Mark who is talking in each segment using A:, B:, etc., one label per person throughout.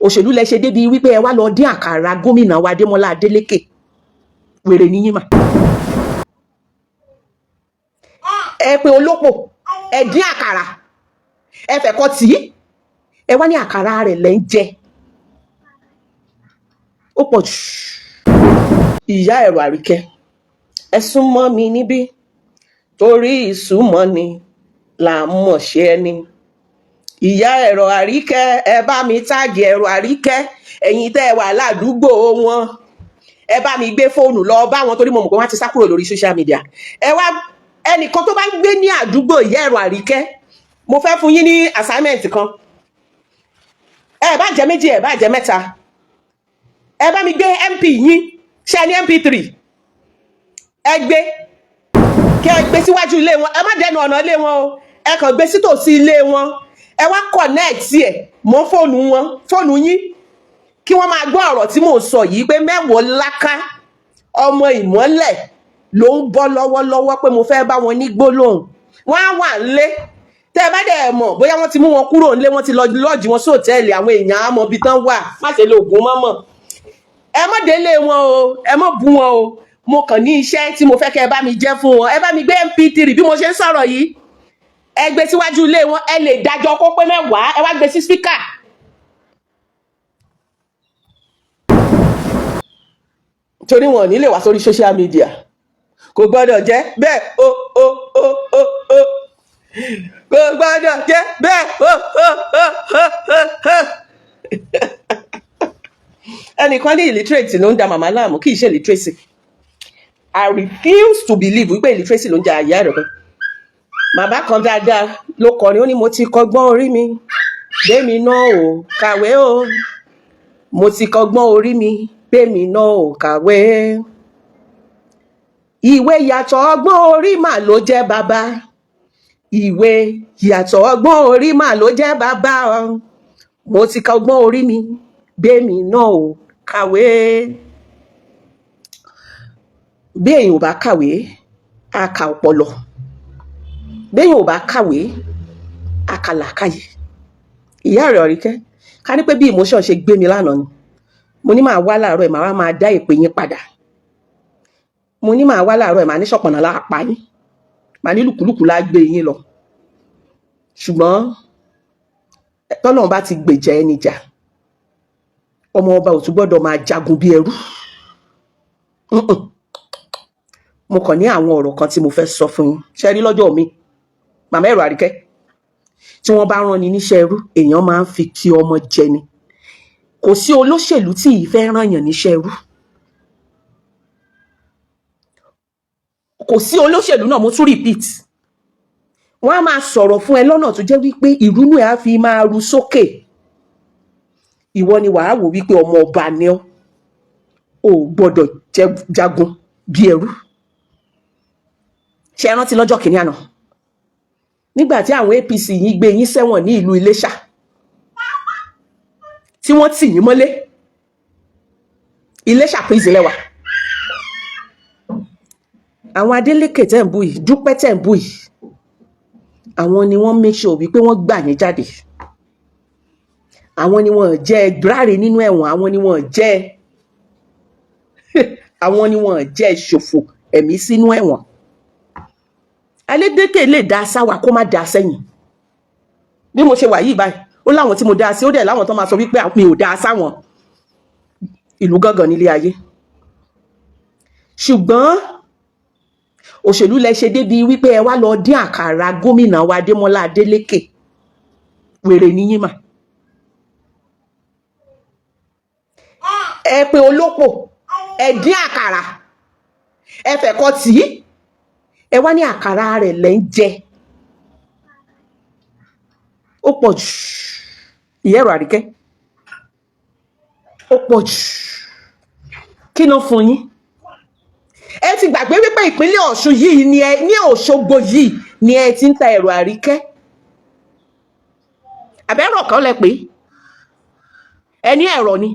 A: Òṣèlú lẹ ṣe débi wípé ẹ wá lọ dín àkàrà gómìnà wa Adémọ́lá Adélékè. Wèrè níyìn mà. Ẹ pé olópò, ẹ dín àkàrà, ẹ fẹ̀kọ tì í, ẹ wá ní àkàrà rẹ̀ lẹ́ ń jẹ. Ó pọ̀ jù. Ìyá ẹ̀rọ Àríkẹ́, ẹ súnmọ́ mi níbí, torí ìsúnmọ́ ni là ń mọ̀ ṣe ẹni. Ìyá ẹ̀rọ Àríkẹ́, ẹ bá mi tag ẹ̀rọ Àríkẹ́. Ẹ̀yin tẹ́ ẹ wà ládùúgbò wọn, ẹ bá mi gbé fóònù lọ bá wọn, torí mo mọ̀ pé wọ́n ti sá kúrò lórí social media. Ẹ wá ẹnìkan tó bá ń gbé ní àdúgbò ìyá ẹ̀rọ Àríkẹ́, mo fẹ́ fún yín ní assignment kan. Ẹ bá jẹ́ méjì, ẹ bá jẹ́ mẹ́ta, ẹ bá mi gbé mp yín. Ṣe ní mp3? Ẹ gbé, kí ẹ gbé síwájú ilé wọn. Ẹ má dẹnu ọ̀nà ilé wọn o, ẹ kàn gbé sítòsí ilé wọn. Ẹ wá connect ẹ mọ́ fóònù wọn, fóònù yín, kí wọ́n máa gbọ́ ọ̀rọ̀ tí mò ń sọ yìí, pé mẹ́wọ̀ọ́ láká ọmọ ìmọ́lẹ̀ ló ń bọ́ lọ́wọ́lọ́wọ́, pé mo fẹ́ bá wọn ní gbólóhùn. Wọ́n á wà ńlé. Tẹ́ ẹ bá dẹ̀ mọ̀ bóyá wọ́n ti mú wọn kúrò ńlé, wọ́n ti lọ lọ́ọ̀jì wọn sóòtẹ́ẹ̀lì, àwọn èèyàn á mọ ibi tán wà. Má ṣe lo oògùn mọ́mọ́. Ẹ má délé wọn o, ẹ má bú wọn o. Mo kàn ní iṣẹ́ tí mo fẹ́ kẹ́ ẹ bá mi jẹ́ fún wọn. Ẹ bá mi gbé mp3 bí mo ṣe ń sọ̀rọ̀ yìí, ẹ gbé síwájú ilé wọn. Ẹ lè dájọ́ kó pé 10, ẹ wá gbé sí speaker. Torí wọn ò ní lè wá sórí social media. Kò gbọ́dọ̀ jẹ́ bẹ́ẹ̀ o o o o o, kò gbọ́dọ̀ jẹ́ bẹ́ẹ̀ o o o o o o. Ẹnìkan ní illiterate ló ń da màmá láàmú. Kì í ṣe illiteracy. I refuse to believe wípé illiteracy ló ń ja ìyá rẹ̀ kan. Bàbá kan dáadáa ló kọrin, ó ní mo ti kọ́gbọ́n orí mi bẹ́mi náà ò kàwé o, mo ti kọ́gbọ́n orí mi bẹ́mi náà ò kàwé. Ìwé yàtọ̀, ọgbọ́n orí mà ló jẹ́ bàbá. Ìwé yàtọ̀, ọgbọ́n orí mà ló jẹ́ bàbá. Mo ti kọ́gbọ́n orí mi bẹ́mi náà ò kàwé. Bí èèyàn ò bá kàwé, á ka ọpọlọ. Béèyàn ò bá kàwé, á ka làákàyè. Ìyá rẹ̀ Àríkẹ́, ká ní pé bí emotion ṣe gbé mi lánàá ni, mo ní máa wá láàárọ̀ ẹ̀, máa wá máa dá ìpè yín padà. Mo ní máa wá láàárọ̀ ẹ̀, máa ní ṣọ̀pọ̀nà láàpá yín, máa ní lùkúlùkù lá gbé yín lọ. Ṣùgbọ́n tọ́lọ́run bá ti gbèjà ẹni jà, ọmọ ọba ò tún gbọ́dọ̀ máa jagun bí ẹrú. Mo kàn ní àwọn ọ̀rọ̀ kan tí mo fẹ́ sọ fún yín. Ṣe rí lọ́jọ́ mi, màmá ẹ̀rọ Àríkẹ́, tí wọ́n bá rán ni níṣẹ́ ẹrú, èèyàn máa ń fi kí ọmọ jẹ ni. Kò sí olóṣèlú tí ì fẹ́ rán yàn níṣẹ́ ẹrú. Kò sí olóṣèlú náà. Mo tún repeat, wọ́n á máa sọ̀rọ̀ fún ẹ lọ́nà tó jẹ́ wípé ìrúnú ẹ̀ á fi máa ru sókè. Ìwọ ni wàá wò wípé ọmọ ọba ni ọ́, ò gbọ́dọ̀ jagun bí ẹrú. Ṣe é rántí lọ́jọ́ kìíní àná, nígbà tí àwọn APC yìí gbé yín sẹ́wọ̀n ní ìlú Iléṣà, tí wọ́n tì yín mọ́lé Iléṣà prison lẹ́wà? Àwọn Adeleke tẹ́ ń bú yìí, Dúpẹ́ tẹ́ ń bú yìí, àwọn ni wọ́n make sure wípé wọ́n gbà yín jáde. Àwọn ni wọ́n jẹ́ gbáre nínú ẹ̀wọ̀n. Àwọn ni wọ́n jẹ́ ṣòfò ẹ̀mí sínú ẹ̀wọ̀n. Adeleke lè dá sáwà kó má dá sẹ́yìn. Bí mo ṣe wà yìí báyìí, ó láwọn tí mo dá sí, ó dẹ̀ láwọn tó máa sọ wípé mi ò dá sáwọn. Ìlú gángan nílé ayé. Ṣùgbọ́n òṣèlú lẹ ṣe débi wípé ẹ wá lọ dín àkàrà gómìnà wa Adémọ́lá Adélékè. Wèrè níyìn mà. Ẹ pé olópò, ẹ dín àkàrà, ẹ fẹ̀kọ tì í, ẹ wá ní àkàrà rẹ̀ lẹ́ ń jẹ. Ó pọ̀ jù. Ìyá ẹ̀rọ Àríkẹ́, ó pọ̀ jù. Kí ló fún yín? Ẹ ti gbàgbé wípé ìpínlẹ̀ Ọ̀ṣun yìí ni ẹ ní, Òṣogbo yìí ni ẹ ti ń ta ẹ̀rọ Àríkẹ́. Àbẹ́rọ̀ kan lẹ pé ẹ ní ẹ̀rọ ni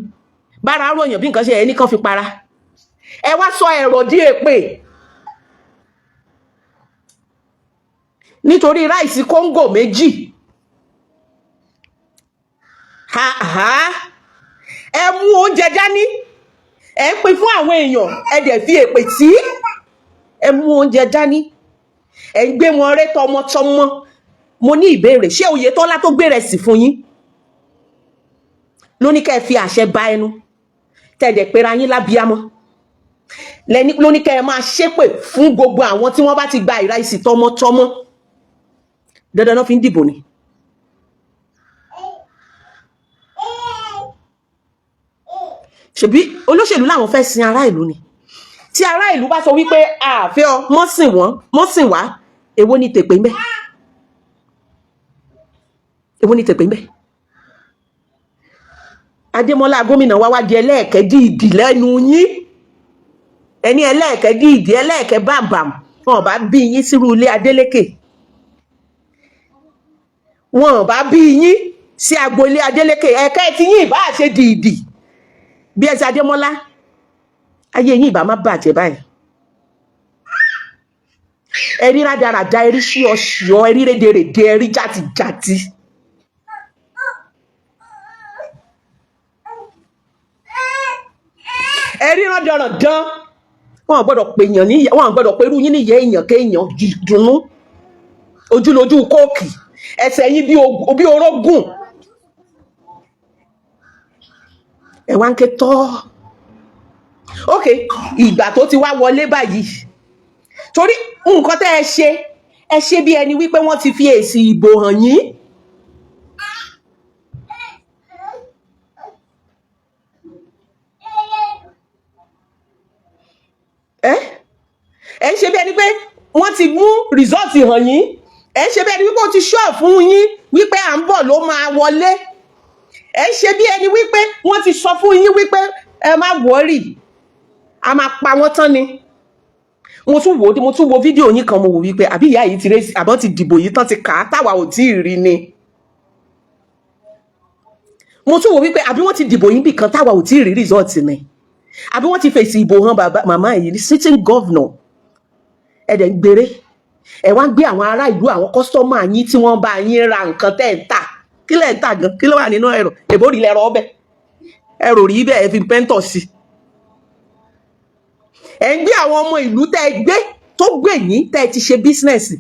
A: bára ròyìn bí nǹkan ṣe, ẹni kan fi para. Ẹ wá sọ ẹ̀rọ dí èpè nítorí ráìsì kóńgò méjì. Ha ha. Ẹ mú oúnjẹ dání, ẹ ń pín fún àwọn èèyàn, ẹ dẹ̀ fi èpè tí. Ẹ mú oúnjẹ dání, ẹ ń gbé wọn ré tọmọtọmọ. Mo ní ìbéèrè: ṣé Oyètọ́lá tó gbé rẹ̀ sí fún yín ló ní kẹ́ ẹ fi àṣẹ ba ẹnu tẹ̀dẹ̀ pera yín lábíámọ́ lẹ́ni, ló ní kẹ́ ẹ máa ṣépè fún gbogbo àwọn tí wọ́n bá ti gba ìráìsì tọmọtọmọ? Dandan náà fi ń dìbò ni. Ṣebí olóṣèlú làwọn fẹ́ sin ará ìlú ni. Tí ará ìlú bá sọ wípé àfẹ́ ọ mọ́sìn wọ́n mọ́sìn wá, èwo ni tèpè ń bẹ? Èwo ni tèpè ń bẹ? Adémọ́lá gómìnà wa wá di ẹlẹ́ẹ̀kẹ́ dìídì lẹ́nu yín, ẹni ẹlẹ́ẹ̀kẹ́ dìídì, ẹlẹ́ẹ̀kẹ́ bàbàm. Wọn bá bí yín sírú ilé Adélékè, wọn bá bí yín sí agboolé Adélékè, ẹ̀kẹ́ tí yín ìbá ṣe dìídì bí ẹ ti Adémọ́lá, ayé yín ìbá má bàjẹ́ báyìí. Ẹ̀rí rádaràda, ẹ̀rí ṣíọṣíọ, ẹ̀rí rédèrèdè, ẹ̀rí jàtìjàtì. Ẹ̀rí rándanràndan. Wọn ò gbọ́dọ̀ pèèyàn ní, wọn ò gbọ́dọ̀ pẹ̀lú yín níyẹ èèyàn kéèyàn dùnnú ojúlójú kóòkì, ẹsẹ̀ yín bí orógùn. Ẹ wá ń ké tọ́. Ok, ìgbà tó ti wá wọlé báyìí, torí nǹkan tẹ́ ẹ ṣe, ẹ ṣe bí ẹni wípé wọ́n ti fi èsì ìbò hàn yín. Ẹ ń ṣe bí ẹni pé wọ́n ti mú rìsọ́ọ̀tì hàn yín. Ẹ ń ṣe bí ẹni wípé ó ti ṣọ́ fún yín wípé à ń bọ̀ ló máa wọlé. Ẹ ń ṣe bí ẹni wípé wọ́n ti sọ fún yín wípé ẹ má wọ́rì, a máa pa wọ́n tán ni. Mo tún wo fídíò yín kan, mo wò wípé àbí ìyá yìí ti rẹ́, àbọ̀ ti dìbò yìí tán ti kà á táwa ò tí ì rí ni. Mo tún wò wípé àbí wọ́n ti dìbò yín bì kan táwa ò tí ì rí rìsọ́ọ̀tì ni, àbí wọ́n ti fèsì ìbò hàn bàbá màmá yìí, sitting governor. Ẹ dẹ̀ ń gbére, ẹ wá ń gbé àwọn ará ìlú, àwọn kọ́sítọ́mà yín tí wọ́n bá yín ra nǹkan tẹ́ ẹ̀ ń tà. Kí lẹ̀ ń tà gan? Kí ló wà nínú ẹ̀rọ èbó rí lẹ́rọ ọbẹ̀ ẹ̀rọ rí bẹ́ẹ̀ fi pẹ́ńtọ̀ sí? Ẹ̀ ń gbé àwọn ọmọ ìlú tẹ́ ẹ gbé tó gbè yín tẹ́ ẹ ti ṣe bísínẹ́sì.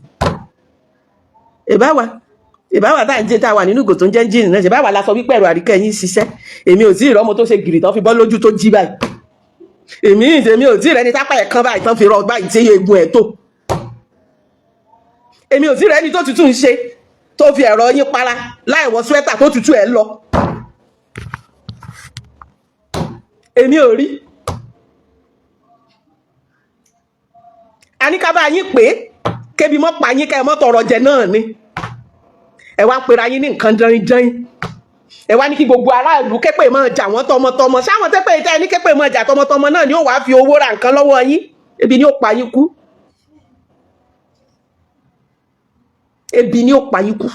A: Ìbáwá tá à ń jẹ́ tá a wà nínú ìgò tó ń jẹ́ ẹ́ńjìnì náà, ṣèbáwá la sọ wípé ẹ̀rọ àríkẹ́ yín ṣiṣẹ́. Èmi ò tí ì rọ́mọ tó ṣe gìrì tán fi bọ́ lójú tó jí báyìí. Èmi ò tí ì rẹ́ni tápá ẹ̀ kan báyìí tán fi rọ báyìí tí eegun ẹ̀ tó. Èmi ò tí ì rẹ́ni tó tutù ń ṣe tó fi ẹ̀rọ yín para láì wọ swẹ́tà tó tutù ẹ̀ lọ. Èmi ò rí. Àníkàbá yín pé kébi mọ́ pa yín ká ẹ mọ́ tọrọ jẹ náà ni. Ẹ wá pera yín ní nǹkan dánidán. Ẹ wá ní kí gbogbo aráàlú képè máa jà wọ́n tọmọtọmọ. Sáwọn tẹ́pẹ́ tẹ́ ní képè máa jà tọmọtọmọ náà ni ó wàá fi owó ra nǹkan lọ́wọ́ yín. Ebi ni ó pa yín kú. Ebi ni ó pa yín kú.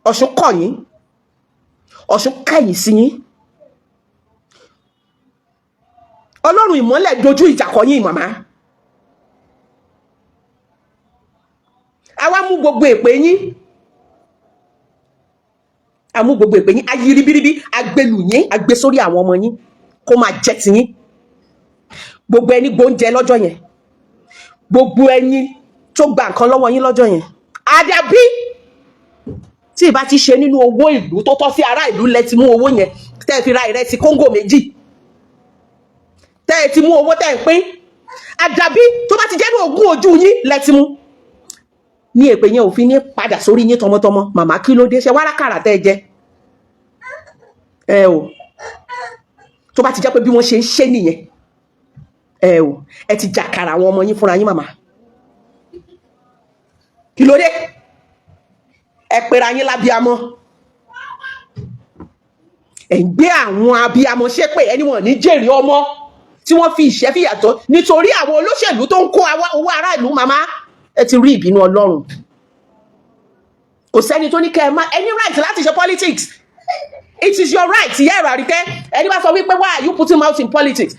A: Ọ̀ṣun kọ̀ yín. Ọ̀ṣun kẹ̀yìn sí yín. Ọlọ́run ìmọ́lẹ̀ dojú ìjà kọ yín màmá. A wá mú gbogbo èpè yín. A mú gbogbo èpè yín, a yí ribiribi, a gbẹlù yín, a gbé sórí àwọn ọmọ yín kó máa jẹ ti yín. Gbogbo ẹni gbóúnjẹ lọ́jọ́ yẹn, gbogbo ẹni tó gba nǹkan lọ́wọ́ yín lọ́jọ́ yẹn, àdàbí tí ìbá ti ṣe nínú owó ìlú tó tọ́ sí ará ìlú lẹ ti mú owó yẹn tẹ́ ẹ fi ra ìrẹsì kóńgò méjì, tẹ́ ẹ ti mú owó tẹ́ ẹ pín, àdàbí tó bá ti jẹ́ ní ogún ojú yín lẹ ti mú ní èpè yẹn ò fi ní padà sórí yín tọmọtọmọ. Màmá, kí ló dé? Ṣe wárákàrà tẹ́ ẹ jẹ ẹ o? Tó bá ti jẹ́ pé bí wọ́n ṣe ń ṣe nìyẹn, ẹ o, ẹ ti jàkàrà àwọn ọmọ yín fúnra yín. Màmá, kí ló dé? Ẹ pera yín lábíamọ, ẹ ń gbé àwọn abíamọ ṣépè, ẹni wọn ní jèrè ọmọ tí wọ́n fi ìṣẹ́ fìyà tọ́ nítorí àwọn olóṣèlú tó ń kó owó ará ìlú. Màmá, ẹ ti rí ìbínú Ọlọ́run. Kò sẹ́ni tó ní kẹ́ ẹ má any right láti ṣe politics. It is your right. Ìyá ẹ̀rọ àríkẹ́, ẹni bá sọ wípé why are you putting mouth in politics,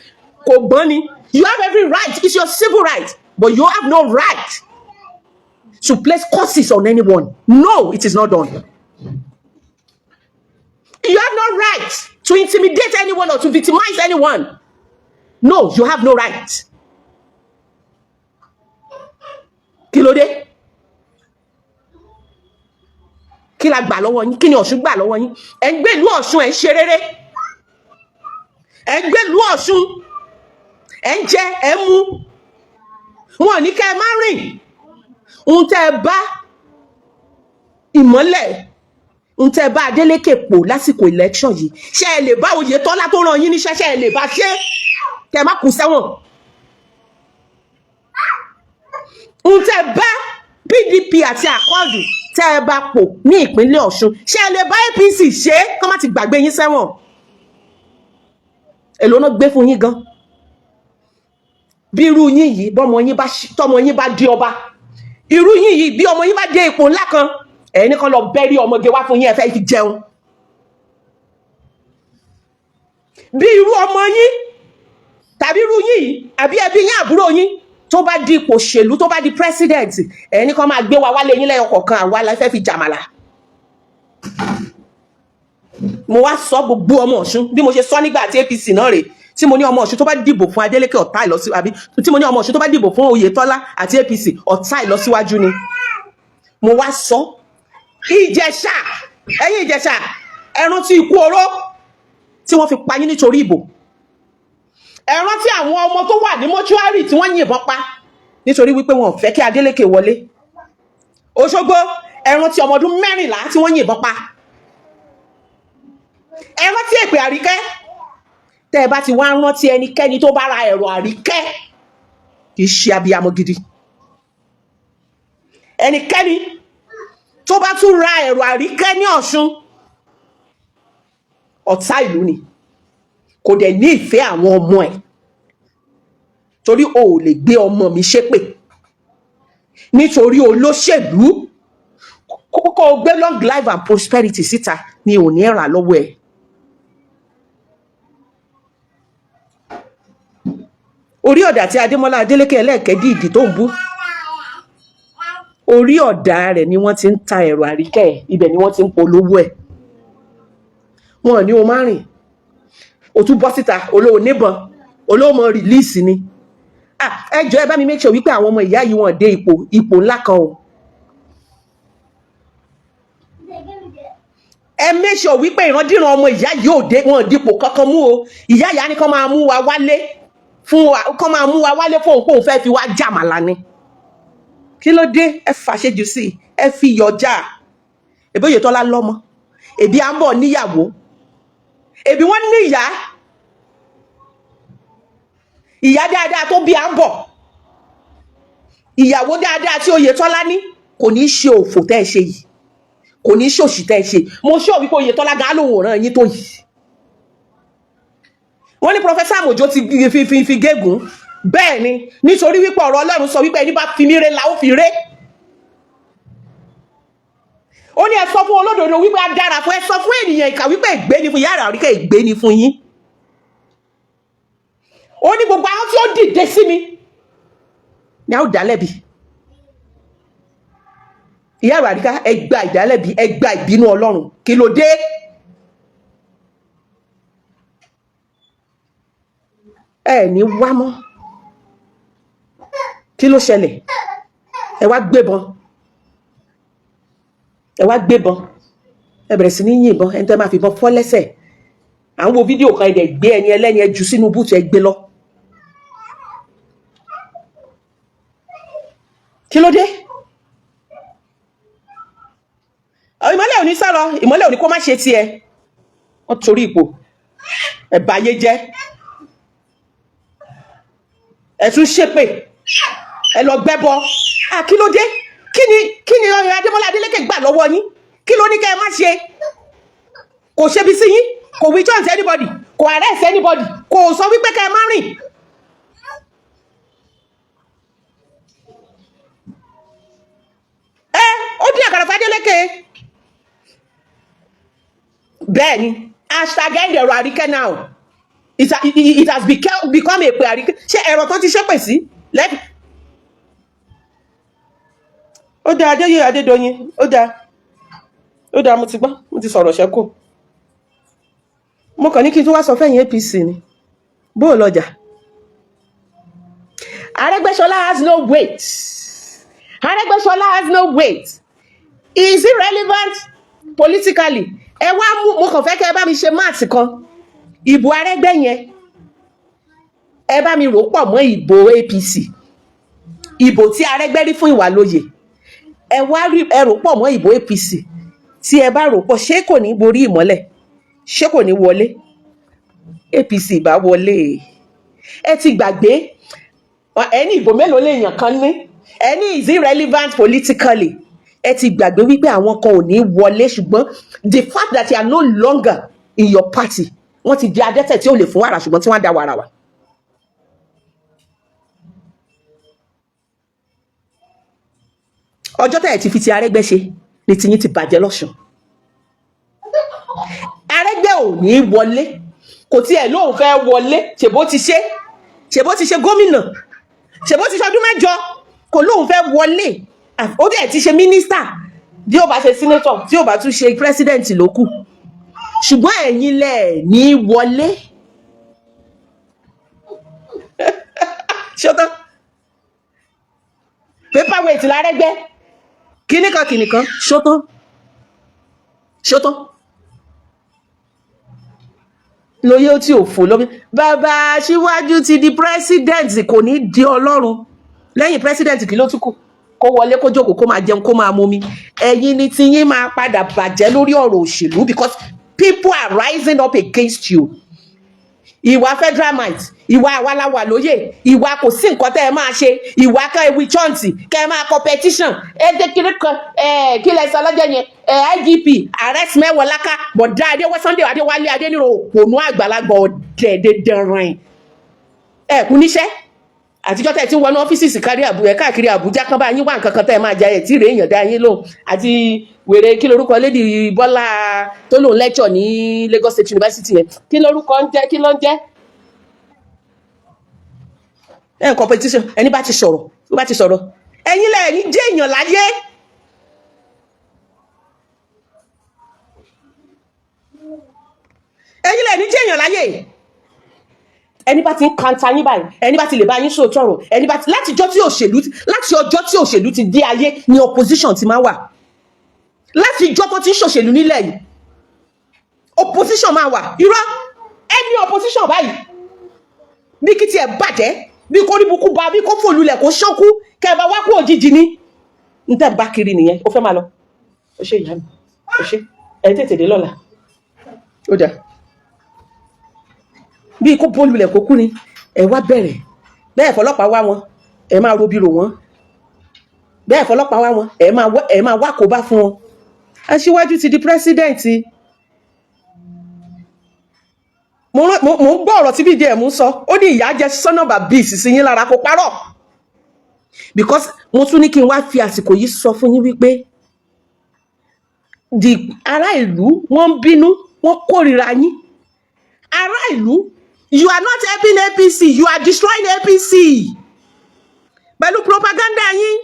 A: kò gbọ́n ni. You have every right, it's your civil right, but you have no right to place curses on anyone. No, it is not done. You have no right to intimidate anyone or to victimize anyone. No, you have no right. Kí ló dé? Kí la gbà lọ́wọ́ yín? Kí ni Ọ̀ṣun gbà lọ́wọ́ yín? Ẹ̀ ń gbé ìlú Ọ̀ṣun, ẹ̀ ń ṣe rere. Ẹ̀ ń gbé ìlú Ọ̀ṣun, ẹ̀ ń jẹ, ẹ̀ ń mu. Wọn ò ní kẹ́ ẹ má rìn. Ohun tẹ́ ẹ bá ìmọ́lẹ̀, ohun tẹ́ ẹ bá Adeleke pò lásìkò election yìí, ṣé ẹ lè bá Oyètọ́lá tó rán yín níṣẹ́, ṣé ẹ lè bá ṣe kẹ́ ẹ má kú sẹ́wọ̀n? Ohun tẹ́ ẹ bá PDP àti Àkọọ̀dù tẹ́ ẹ bá pò ní ìpínlẹ̀ Ọ̀ṣun, ṣé ẹ lè bá APC ṣe é kọ́ má ti gbàgbé yín sẹ́wọ̀n? Èló náà gbé fún yín gan? Bí irú yín yìí, bọ́mọ yín bá, tọmọ yín bá di ọba, irú yín yìí, bí ọmọ yín bá dé ipò ńlá kan, ẹ̀yin kan lọ bẹ́rí ọmọge wá fún yín, ẹ fẹ́ fi jẹun. Bí irú ọmọ yín tàbí irú yín yìí àbí ẹbí yín, àbúrò yín tó bá di ipò òṣèlú, tó bá di president, ẹ̀yin kan máa gbé wa wálé yín lẹ́yọ kọ̀ọ̀kan, àwa la fẹ́ fi jàmàlà. Mo wá sọ gbogbo ọmọ Ọ̀ṣun, bí mo ṣe sọ nígbà tí APC náà rèé, tí mo ní ọmọ Ọ̀ṣun tó bá dìbò fún Adeleke, ọ̀tá ìlọsíwájú, àbí tí mo ní ọmọ Ọ̀ṣun tó bá dìbò fún Oyètọ́lá àti APC, ọ̀tá ìlọsíwájú ni. Mo wá sọ Ìjẹ̀ṣà, ẹ̀yin Ìjẹ̀ṣà, ẹ rántí ikú oró tí wọ́n fi pa yín nítorí ìbò. Ẹ rántí àwọn ọmọ tó wà ní mọ́ṣúárì tí wọ́n yìnbọn pa nítorí wípé wọn ò fẹ́ kí Adeleke wọlé. Òṣogbo, ẹ rántí ọmọ ọdún 14 tí wọ́n yìnbọn pa. Ẹ rántí èpè Àríkẹ́. Tẹ́ ẹ bá ti wá rántí, ẹnikẹ́ni tó bá ra ẹ̀rọ Àríkẹ́ kì í ṣe abiyamọ gidi. Ẹnikẹ́ni tó bá tún ra ẹ̀rọ Àríkẹ́ ní Ọ̀ṣun, ọ̀tá ìlú ni, kò dẹ̀ ní ìfẹ́ àwọn ọmọ ẹ̀, torí o ò lè gbé ọmọ mi ṣépè nítorí olóṣèlú. Kókó o gbé long life and prosperity síta ni ò ní rà lọ́wọ́ ẹ̀. Orí ọ̀dà tí Adémọ́lá Adélékè ẹlẹ́ẹ̀kẹ́ dìídì tó ń bú, orí ọ̀dà rẹ̀ ni wọ́n ti ń ta ẹ̀rọ Àríkẹ́ ẹ̀, ibẹ̀ ni wọ́n ti ń polówó ẹ̀. Wọn ò ní o má rìn, o tún bọ́ síta, olóò níbọn, olóò mọ release ni. Ẹ jọ̀ọ́, ẹ bá mi make sure wípé àwọn ọmọ ìyá yìí, wọ́n dé ipò ńlá kan o. Ẹ make sure wípé ìrandíran ọmọ ìyá yìí ò dé, wọn ò dípò kankan mú o. Ìyá ìyá ni kán máa mú wa wálé fún wa, kán máa mú wa wálé fóun kóun fẹ́ fi wá jàmàlà ni. Kí ló dé? Ẹ fàṣejù sí i, ẹ fi yọjà. Èbí Oyètọ́lá lọ́mọ, èbí à ń bọ̀ níyàwó, èbí wọ́n ní ìyá, ìyá dáadáa tó bí à ń bọ̀, ìyàwó dáadáa tí Oyètọ́lá ní, kò ní í ṣe òfò tẹ́ ẹ ṣe yìí, kò ní í ṣòṣì tẹ́ ẹ ṣe. Mo ṣọ́ wípé Oyètọ́lá gan lòun ò ràn yín tó yìí. Wọ́n ní Professor Àmọ̀jó ti fi gégùn. Bẹ́ẹ̀ ni, nítorí wípé ọ̀rọ̀ Ọlọ́run sọ wípé ẹni bá fi mí ré la ó fi ré. Ó ní ẹ sọ fún olódodo wípé á dára fún, ẹ sọ fún ènìyàn ìkà wípé ègbé ni fún yàrá àríkẹ́, ègbé ni fún yín. Ó ní gbogbo àwọn tí ó dìde sí mi ni a ó dá lẹ́bi. Ìyá àríkà, ẹ gba ìdálẹ́bi, ẹ gba ìbínú Ọlọ́run. Kí ló dé? Ẹ ní wá mọ́. Kí ló ṣẹlẹ̀? Ẹ wá gbébọn, ẹ wá gbébọn, ẹ bẹ̀rẹ̀ sí ní yìnbọn. Ẹni tẹ́ máa fìbọn fọ́ lẹ́sẹ̀, à ń wo fídíò kan, ẹ dẹ̀ gbé ẹni ẹlẹ́ni, ẹ jù sínú búùtù, ẹ gbé lọ. Kí ló dé? Ìmọ́lẹ̀ ò ní sọ̀rọ̀, ìmọ́lẹ̀ ò ní kó má ṣe tiẹ̀. Wọ́n torí ipò ẹ báyé jẹ́, ẹ tún ṣépè, ẹ lọ gbẹ́bọ. Kí ló dé? Kí ni ọyọ Adémọ́lá Adélékè gbà lọ́wọ́ yín? Kí ló ní kẹ́ ẹ má ṣe? Kò ṣebi sí yín, kò wí chance anybody, kò arrest anybody, kò sọ wípé kẹ́ ẹ má rìn. Ẹ ó dín àkàrà f'Adélékè. Bẹ́ẹ̀ ni, hashtag end ẹ̀rọ Àríkẹ́ now. It has become èpè Àríkẹ́. Ṣé ẹ̀rọ tó ti ṣépè sí lẹ́bi? Ó dáa, Adéyẹ Adédọ̀yìn, ó dáa, ó dáa, mo ti gbọ́, mo ti sọ̀rọ̀ ṣẹ́kù. Mo kàn ní kí n tún wá sọ fẹ́yìn APC ni bó o lọ́jà. Arẹ́gbẹ́ṣọlá has no weight. Arẹ́gbẹ́ṣọlá has no weight. Is irrelevant politically. Ẹ wá mú, mo kàn fẹ́ kẹ́ ẹ bá mi ṣe math kan. Ìbò Arẹ́gbẹ́ yẹn, ẹ bá mi rò pọ̀ mọ́ ìbò APC. Ìbò tí Arẹ́gbẹ́ rí fún Ìwàlóye, ẹ wá rí, ẹ rò pọ̀ mọ́ ìbò APC. Tí ẹ bá rò pọ̀, ṣé kò ní borí Ìmọ́lẹ̀? Ṣé kò ní wọlé? APC bá wọlé. Ẹ ti gbàgbé ẹni ìbò mélòó lèèyàn kan ní, ẹni is irrelevant politically. Ẹ ti gbàgbé wípé àwọn kan ò ní wọlé, ṣùgbọ́n the fact that you are no longer in your party, wọ́n ti di adẹ́tẹ̀ tí ò lè fún wàrà, ṣùgbọ́n tí wọ́n á da wàrà wà. Ọjọ́ tẹ̀ ẹ̀ ti fi ti Arẹ́gbẹ́ ṣe ni tiyín ti bàjẹ́ lọ́sùn. Arẹ́gbẹ́ ò ní wọlé, kò tiẹ̀ lóun fẹ́ wọlé. Ṣèbó ti ṣe, ṣèbó ti ṣe gómìnà, ṣèbó ti ṣọdún 8, kò lóun fẹ́ wọlé. Ó dẹ̀ ti ṣe mínísítà, bí ó bá ṣe senator, tí ó bá tún ṣe president ló kù. Ṣùgbọ́n ẹ̀yin lẹ̀ ní wọlé. Ṣọtán paperweight lárẹ́gbẹ́, kíníkan kíníkan. Ṣọtán ṣọtán lóye ó tí ò fò lómi. Bàbá aṣíwájú ti di president, kò ní di ọlọ́run lẹ́yìn president. Kí ló tún kù? Kó wọlé, kó jókòó, kó máa jẹun, kó máa mumi. Ẹ̀yin ni tiyín máa padà bàjẹ́ lórí ọ̀rọ̀ òṣèlú, because people are rising up against you. Ìwà federal might, ìwà àwaláwà lóye, ìwà kò sí nǹkan tẹ́ ẹ máa ṣe, ìwà kẹ́ ẹ wí chọ́ǹtì, kẹ́ ẹ máa competition, ẹ jẹ́ kiri kan ẹ kí lẹ sọ lọ́jọ́ yẹn, ẹ IGP arrest Mẹ́wọ̀láká, bọ̀dá Adéwọ́ Sunday Adéwálé Adéníran, òpònú àgbàlagbà ọ̀dẹ̀dẹ̀dẹ̀rìn ẹ kú níṣẹ́. Àtijọ́ tẹ́ ẹ ti ń wọnú ọ́fíìsì kárí Àbújá káàkiri Àbújá kan bá yín wá nǹkan kan tẹ́ ẹ máa jẹ, ẹ̀ tí rèé èèyàn dá yín lóhùn. Àti wèrè, kí lorúkọ Lady Bọ́lá tó lóun lecture ní Lagos State University yẹn? Kí lorúkọ ń jẹ́? Kí ló ń jẹ́? Ẹ̀ ń competition. Ẹni bá ti sọ̀rọ̀, tó bá ti sọ̀rọ̀, ẹ̀yin lẹ̀ ní jẹ́ èèyàn láyé. Ẹ̀yin lẹ̀ ní jẹ́ èèyàn láyé. Ẹni bá ti ń kanta yín báyìí, ẹni bá ti lè bá yín sòótọ́ ọ̀rọ̀, ẹni bá ti láti ọjọ́ tí òṣèlú ti dé ayé ni opposition ti máa wà. Láti ọjọ́ tó ti ń ṣòṣèlú nílẹ̀ yìí, opposition máa wà. Irọ́, ẹni opposition báyìí, bí kí tiẹ̀ bàjẹ́, bí kò rí bukú ba, bí kò fòlulẹ̀, kò ṣọ́kú, kẹ́ ẹ bá wá kú òjijì ni. N tẹ́ bá kiri nìyẹn. Ó fẹ́ máa lọ. Ó ṣe ìyá mi, ó ṣe ẹ tètè dé lọ́la. Ó dà bí kò bólulẹ̀ kó kú ni. Ẹ wá bẹ̀rẹ̀ bẹ́ẹ̀, fọlọ́pàá wá wọn, ẹ máa robi rò wọ́n bẹ́ẹ̀, fọlọ́pàá wá wọn, ẹ máa wá kó bá fún wọn. Aṣíwájú ti di president. Mo ń gbọ́ ọ̀rọ̀ tí VDM ń sọ. Ó ní ìyá jẹ́ sọ́nàbà bíi ìsinsìnyí yín lára, kó parọ́, because mo tún ní kí n wá fi àsìkò yìí sọ fún yín wípé the ará ìlú, wọ́n ń bínú, wọ́n kórìíra yín. Ará ìlú, you are not helping APC, you are destroying APC pẹ̀lú propaganda yín,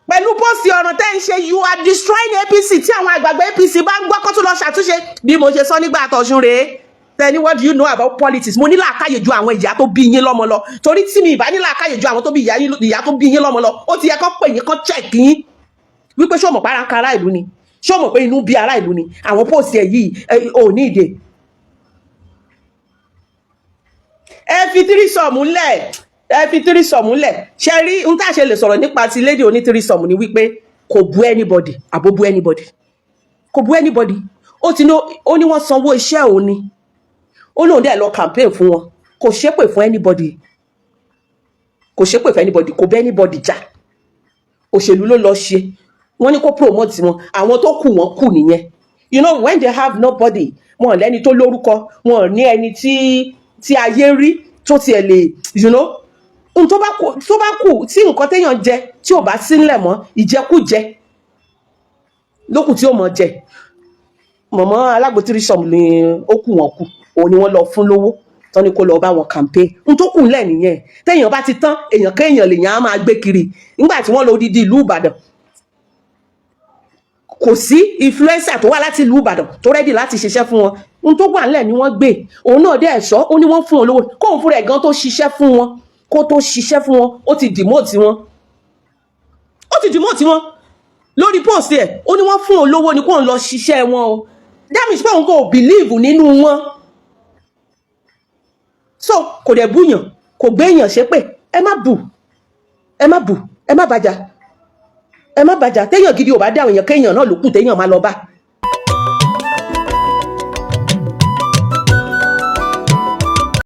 A: pẹ̀lú pósìtì ọ̀ràn tẹ́ ń ṣe. You are destroying APC. Tí àwọn àgbààgbà APC bá ń gbọ́, kó tún lọ ṣàtúnṣe. Bí mo ṣe sọ nígbà àtọ̀sùn rèé, tẹ́ni, "What do you know about politics?" Mo ní làákàyè ju àwọn ìyá tó bí yín lọ́mọ lọ, torí tí mi ìbá ní làákàyè ju àwọn tó bí ìyá tó bí yín lọ́mọ lọ, ó ti yẹ kó pè yín, kó check yín wípé ṣé o mọ̀ pé ara ń ka ará ìlú ni? Ṣé o mọ̀ pé inú bí ará ìlú ni? Àwọn pósìtì ẹ̀ yìí ò ní ìdè. Ẹ fi tírísọ̀mù lẹ̀, ẹ fi tírísọ̀mù lẹ̀. Ṣe rí n tá a ṣe lè sọ̀rọ̀ nípa ti lady oní tírísọ̀mù ni wípé kò bú anybody, àbó bú anybody? Kò bú anybody. Ó ti ní, ó ní wọ́n sanwó iṣẹ́ òun ni, ó lóun dẹ̀ lọ campaign fún wọn. Kò ṣépè fún anybody, kò ṣépè fún anybody, kò bẹ́ anybody jà. Òṣèlú ló lọ ṣe. Wọ́n ní kó promote wọn. Àwọn tó kù, wọ́n kù nìyẹn. You know, when they have nobody, wọn ò lẹ́ni tó lórúkọ, wọn ò ní ẹni tí ayé rí tó tiẹ̀ lè n tó bá kù, tó bá kù tí nǹkan téèyàn jẹ tí ò bá sí ńlẹ̀ mọ́, ìjẹkújẹ lókù tí ó mọ̀ jẹ. Mọ̀mọ́ alágbótírísọ̀mù ni ó kù, wọ́n kù. Òun ni wọ́n lọ fún lówó tán ní kó lọ bá wọn campaign. N tó kù ńlẹ̀ nìyẹn. Téèyàn bá ti tán, èèyàn kéèyàn lèèyàn á máa gbé kiri. Nígbà tí wọ́n lọ odidi ìlú Ìbàdàn, kò sí influencer tó wá láti ìlú Ìbàdàn tó ready láti ṣiṣẹ́ fún wọn. Ohun tó wà nílẹ̀ ni wọ́n gbé. Òun náà dẹ́ ẹ̀ṣọ́, ó ní wọ́n fún òun lówó kóun fúnra ẹ̀ gan tó ṣiṣẹ́ fún wọn. Kó tó ṣiṣẹ́ fún wọn, ó ti demote wọn, ó ti demote wọn lórí post ẹ̀. Ó ní wọ́n fún òun lówó ni kóun lọ ṣiṣẹ́ wọn o. That means pé òun kò believe nínú wọn. So kò dẹ̀ búyàn, kò gbéyàn ṣépè. Ẹ má bù, ẹ má bù, ẹ má bàjá, ẹ má bàjá. Téèyàn gidi ò bá dá àwọn èèyàn, kéèyàn náà ló kù téèyàn máa lọ bá.